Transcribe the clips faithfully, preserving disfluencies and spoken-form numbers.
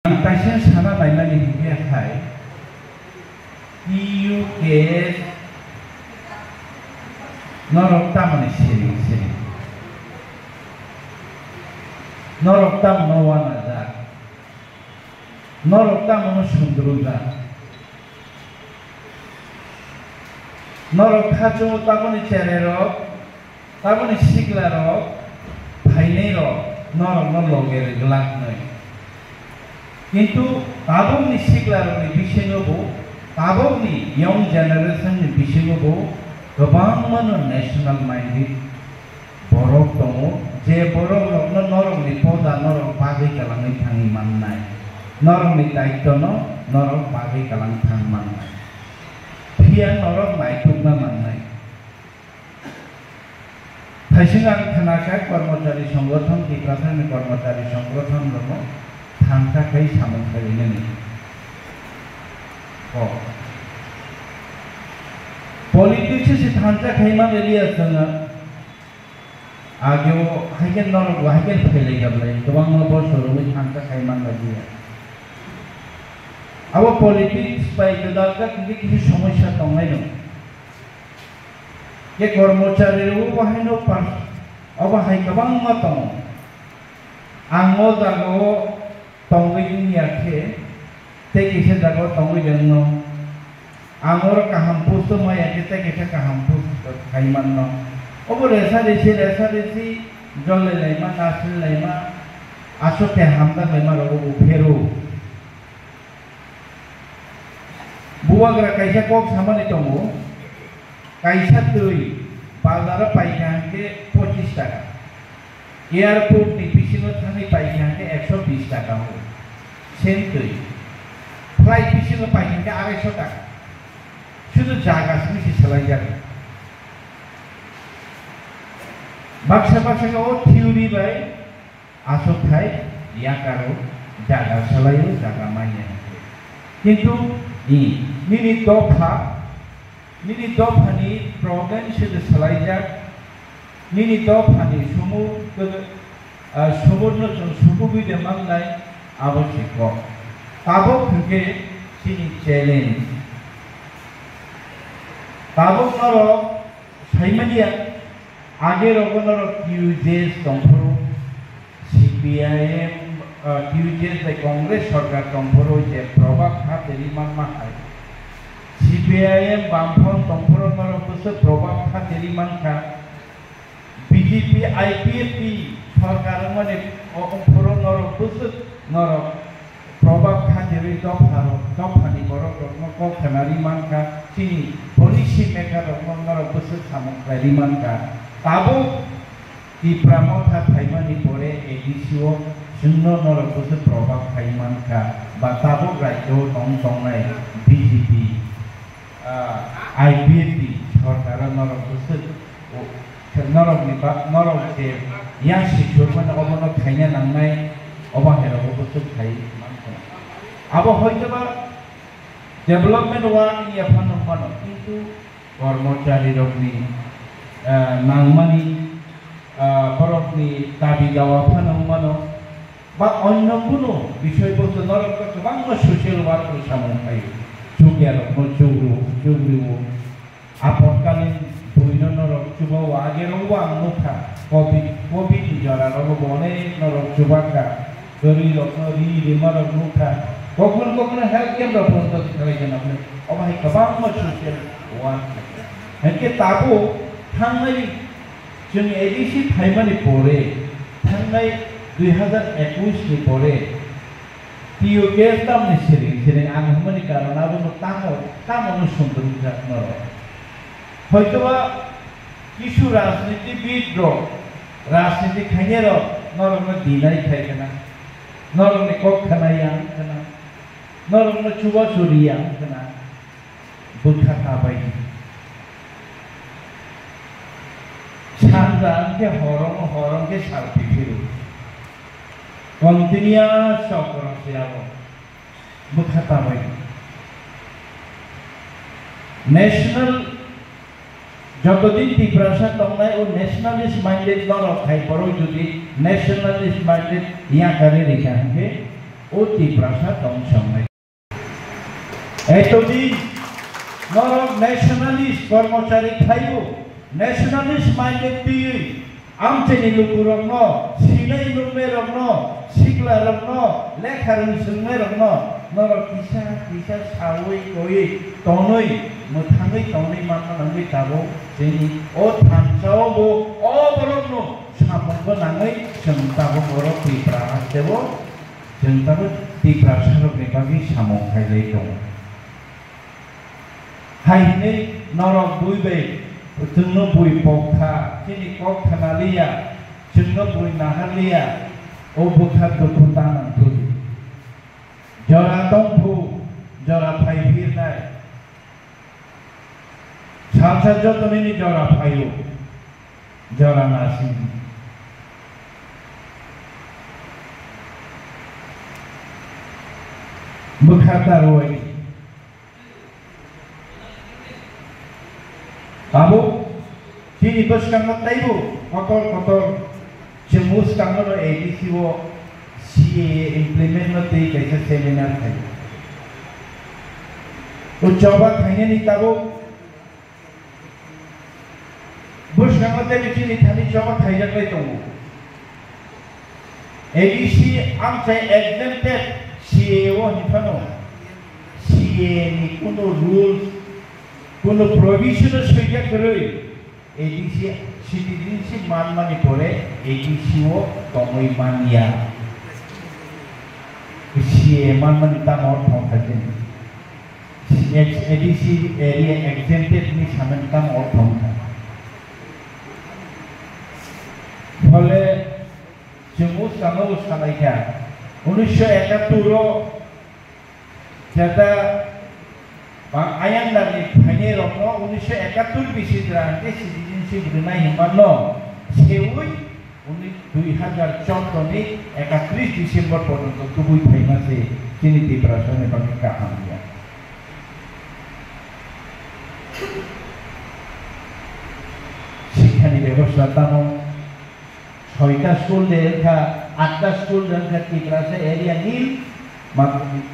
Ang kaisa sana naimani hinkhe hai, T U K S norok tamoni siring siring. Norok tamono wanajak. Norok tamono sundrujak. Norok khachungo tamoni chererok, tamoni siklarok, phainairok norokno loge rwglak hwnwi. Kintu tabukni siklarokni bisingo bo, tabukni young generation ni bisingo bo kwbangmano national minded borok tongo, je borok rokno norokni poda norok bagwi kalangwi thangwi mannai, norokni daitto no norok bagwi kalang thang mannai, phiya norok naitukna mannai. Thaising ang khnakha kormochari songgothon, Tiprasani kormochari songgothon rokno thansa khai samung khainani. O politics se thansa khai man liya chwng. Ageo haikhe norok bo haikhe phailai gablai, kwbangma bosor wngwi thansa khai man liya. Abo politics bai gwdal jak hwnkhe kisi somosya tongnai no. Khe kormochari rok bo haino pas, obo hai kwbangma tongo. Ang o jagao tongwi wngya khe, tei kisa jagao tongwi rwngno. Ang oro kaham post o maya khe, tei kisa kaham post khai manno. Obo resa resi, resa resi, jolai laima, nasri laima, aswk khe hamjak laima rogo bo phero. Bubagra kaisa kok samani tongo, kaisa twi bazaro paikha hwnkhe pochis taka, airport ni bisingo thangwi paikha hwnkhe ekso bis taka o, same twi, flight bisingo paikha hwnkhe araiso taka, sudu jaga simi se swlaijak. Baksa baksa khe o theory bai aswk khai yakaro, jaga salaio, jaga manya. Kintu i, nini dopha, nini dophani problem se de salaijak, nini dophani sumur, ah, sumurno chwng sukugwi de mannai, abo se kok. Tabuk hwnkhe chini challenge. Tabuk norok saimanya, age rogo norok T U J S tongphuru, C P I M, ah, T U J S bai Congress sorkar tongphuru je probab kha teri manma hai. C P I M Bamphon tongphuru norok bwswk probab kha teri mankha. B J P I P F T sorkar wngmani o-, ongphuru norok bwswk norok probab kha teri dopha rok, dophani borok rokno kok khna ri mankha, chini policy maker rokno norok bwswk samung khlai ri mankha. Tabuk Tipra Motha phaimani pore A D C o chwngno norok bwswk probab khai mankha, ba tabuk rajyo o tong tongnai B J P, ah, I P F T sorkar o norok bwswk o, norokni ba, norok je yang sichur mano obono khaina nangnai, obo hai rogo bwswk khai mankha. Abo hoitoba development work wngya phano phano, kintu kormochari rokni, ah, nangmani, ah, borokni dabi dawa phano wngmano, ba onno kunu bisoi bostu norok to kwbangma social work ni samung khaio. Chukya rokno chukru, chukriwo. Apotkalin buino norok chubao, age rokbo ang nukha. Covid, covid ni jora rogo bo onek norok chubakha. Kwrwi rokno ri rima rok nukha. Kokno kokno health camp rok photo khlai jana hwnwi. Obo hai kwbangma social work. Hai khe tabuk thangnai chwng A D C phaimani pore, thangnai dui hazar ekush ni pore, T U K S tamni siring siring ang hwnmani karon abono tamo, tamo no sundrukjak norok. Hoitoba kisu rajnitibid rok, rajniti khainai rok norokno deny khai khna, norokni kok khna yang khna, norokno chubachu ri yang khna. Bwkha ta bai di. Sanja hwnkhe horo, horo hwnkhe sal phiphiru. Continuous chokro se abo. Bwkha ta bai di. National, jotodin Tiprasa tongnai o nationalist minded norok hai borok jodi nationalist minded yakarwi rikha hwnkhe, O Tiprasa tong songnai. Etodin norok nationalist kormochari khlaibo, nationalist minded twiwi, amchaini lukurokno, sinai nuknairokno, siklarokno, lekha rwng swrwngnairokno norok kisa kisa saui koui tonwi, mwthangwi tonwi manna nangwi tabuk chini o thansao bo o borokno samungbo nangwi chwng tabuk oro Tipra hasteo chwng tabuk Tiprasarokni bagwi samung khailai tongo. Hai hwnwi norok bui bai chwngno bui pok kha, chini kok khna liya, chwngno bui nahar liya, o bwkha dukhu ta nang thudi. Jora tongphu, jora phai phirnai. Salsa joto nini jora phaio, jora nasing. Bwkha ta rwai. Tabuk chini bwskango teibo kotor kotor chwng bwskango no A D C o C A A implement no tei kaisa seminar khai. O choba khainani tabuk bwskango teibo chini thani choba khaijaklai tongo. A D C amchai exempted C A A o hinphano C A A ni kuno rules, kuno provision o swijak kwrwi A D C citizenship manmani pore A D C o tongwi manya. C A A manmani tamo thong kha chini. A D C area exempted ni samani tamo thong kha. Phole Chwng bwskano bwskalaikha. Unisho ekattor o jeta ba ayang dagi phainai rokno unisho ekattor bisi jora hwnkhe citizenship rwnai hinmano seui uni dui hazar choudo ni ekatris December porjonto tubui phaima se chini Tiprasa ni bagwi kaham ya. Sikha ni bebosta tamo Soita school de wngkha, atta school de wngkha, Tiprasa area nil, madhyamik,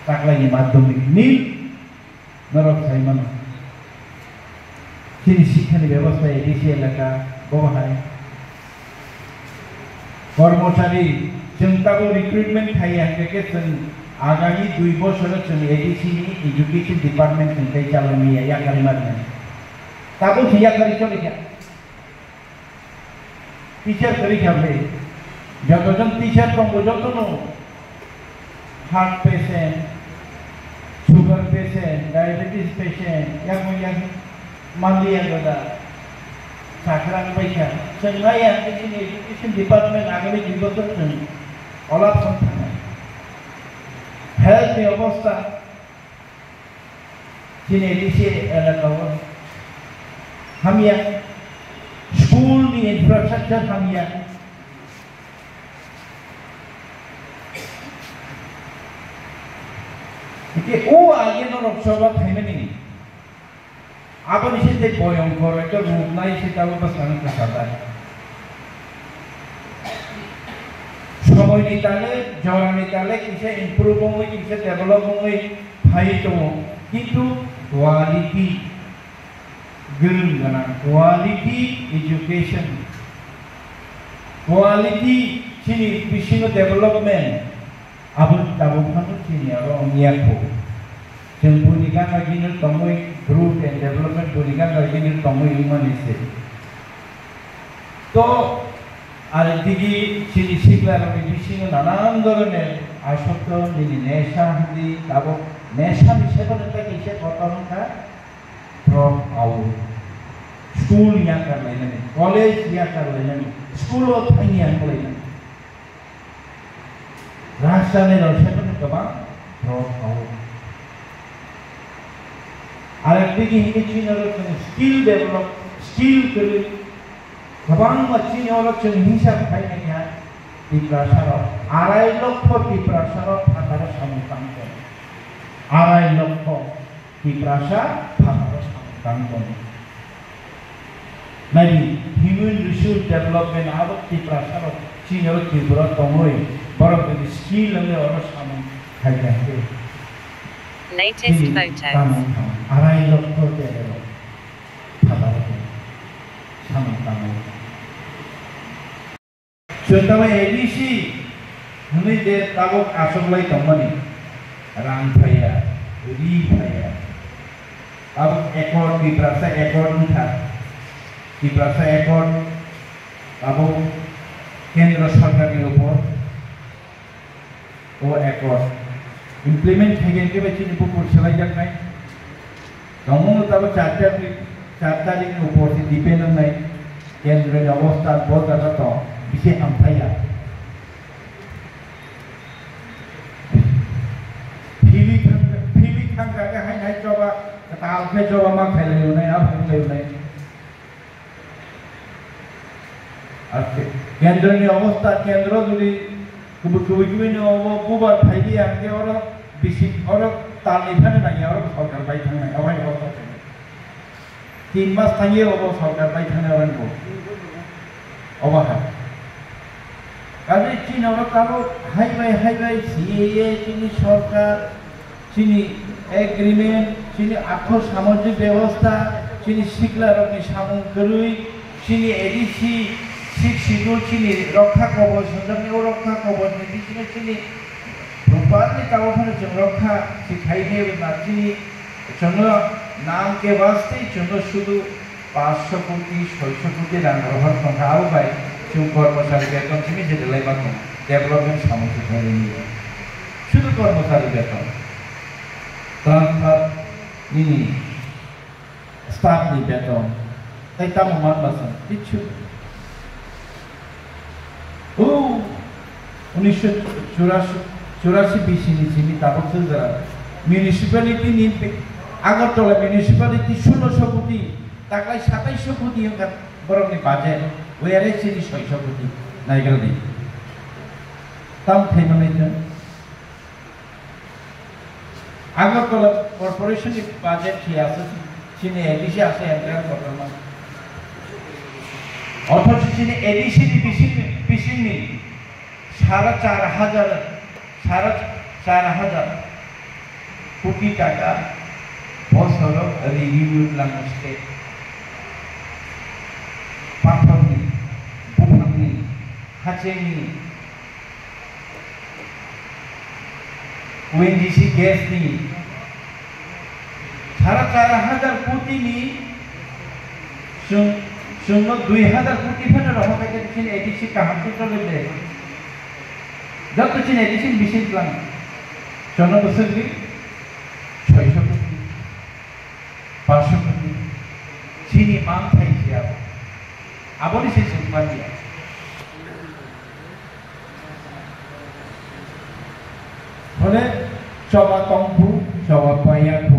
taklaini madhyamik nil, norok sai mano. Chini sikhani bebosta A D C elaka, bobo hai. Kormochari, chwng tabuk recruitment khaiya hwnkhe khe chwng agami dui bosoro chwng A D C ni education department chwng tei chalai maya, yakarwi ma rwnai. Tabuk se yakarwi choli kha. Teacher kwrwi kha ble. Jotojon teacher tongo jotono heart patient, sugar patient, diabetes patient, yakung yak manliya goda. Sakrang bai kha. Chwng naiya hwnkhe chini education department agami dui bosor chwng olap song thangnai. Health ni obostha Chini A D C elaka o hamya, school ni infrastructure hamya. Hwnkhe o age norok choba khaimani, aboni se tei boyongkor ekta rupnai se tabuk bwskango kwchajak. Somoi ni tale, jora ni tale kisa improve wngwi, kisa develop wngwi phai tongo, kintu quality, gwrwng gwnang quality education, quality chini bisingo development, abo tabuk phano chini aro wngya kho. Chwng buini gana gini tongwi growth and development buini gana gini tongwi wngmani se. To, ar digi chini siklarokni bisingo nanan dhoroner asokto nini nesha hwnwi tabuk nesha ni sebana tei kaisa kotor wngkha drop out. School yakar lainani, college yakar lainani, school o thangya wng lainani. Rajani rok sebani kwbang drop out. Arekdigi hini chini oro chwng skill develop, skill kwrwi kwbangma chini oro chwng hisab khai naiha Tiprasa rok. Arai lokho Tiprasa rok phataro samung tang tongo. Arai lokho. Tiprasa phataro samung tang tongo. Naidi, human resource development abo Tiprasa rok chini oro Tripura tongwi Borok jodi skill wngwi oro samung khaikha hwnkhe, Latest chini photos. Tamo wngkha arai lokho terero phataro samung tangwi. Chwng tamo A D C hwnwi je tabuk achuklai tongmani, rang phaiya, ri phaiya. Tabuk accord, Tiprasa accord wngkha. Tiprasa accord tabuk kendro sarkarni upor o accord implement khaikhe hwnkhe bai chini bukur swlaijaknai. Tongmung no tabuk char tarikni, char tarikni upor se depend wngnai kendroni obostha bo jaga tong bisi hamphaiya. Philwi thang, philwi thangkha khe hai hai choba, kwtal khe choba ma khailai rwnai, a phunglai rwnai. Ar ke-, kendroni obostha, kendro jodi kubui kubui kubui ni obo bubar phai di ang khe oro bisi, oro talni phano nangya, oro sorkar bai thangnai, obo hai obostha khe. Tin mas thangwi obo sorkar bai thangnai oro bo. Obo hai. Kaje chini oro tabuk hai bai, hai bai C A A chini sorkar, chini agreement, chini artho samajik bebosta, chini siklarokni samung kwrwi, chini A D C, Sixth Schedule, chini rokha koboch hwnjaknai, o rokha kobochni bisingo chini properly tabuk phano chwng rokha si khainai, na chini chwngno nam ke waste chwngno sudu Paanch sho koti, soi sho koti rang rohor tongkha, abo bai chwng kormochari beton simi je delai ma tong, development samung se khainani. Sudu kormochari beton, transfer nini staff ni beton, tai tamo man ba chwng kichu. O, unisho churashi, churashi bisi ni simi tabuk se jora municipality ni pe-, Agartala municipality solo sho koti, taklai satais sho koti wngkha borok ni budget, where chini soi sho koti naigra di. Tam thai manai ta. Agartala Corporation ni budget hi aswk, chini A D C aswk entire kotorma. Othocho chini A D C ni bising, bisingni sara char hajar, sara char hajar koti taka bosoro revenue twlangma state. Pathorni, buphangni, hachengni, O N G C gas ni sara char hajar koti ni chwng, chwngno dui hajar koti phano rohor khaikhe chini A D C kaham khe chole de. Joto chini A D C ni bising twlang. Chwngno bwswk di soi sho koti. Paanch sho koti chini manthai se abo. Aboni se chwng manya. Phone choba tongphu, choba paiya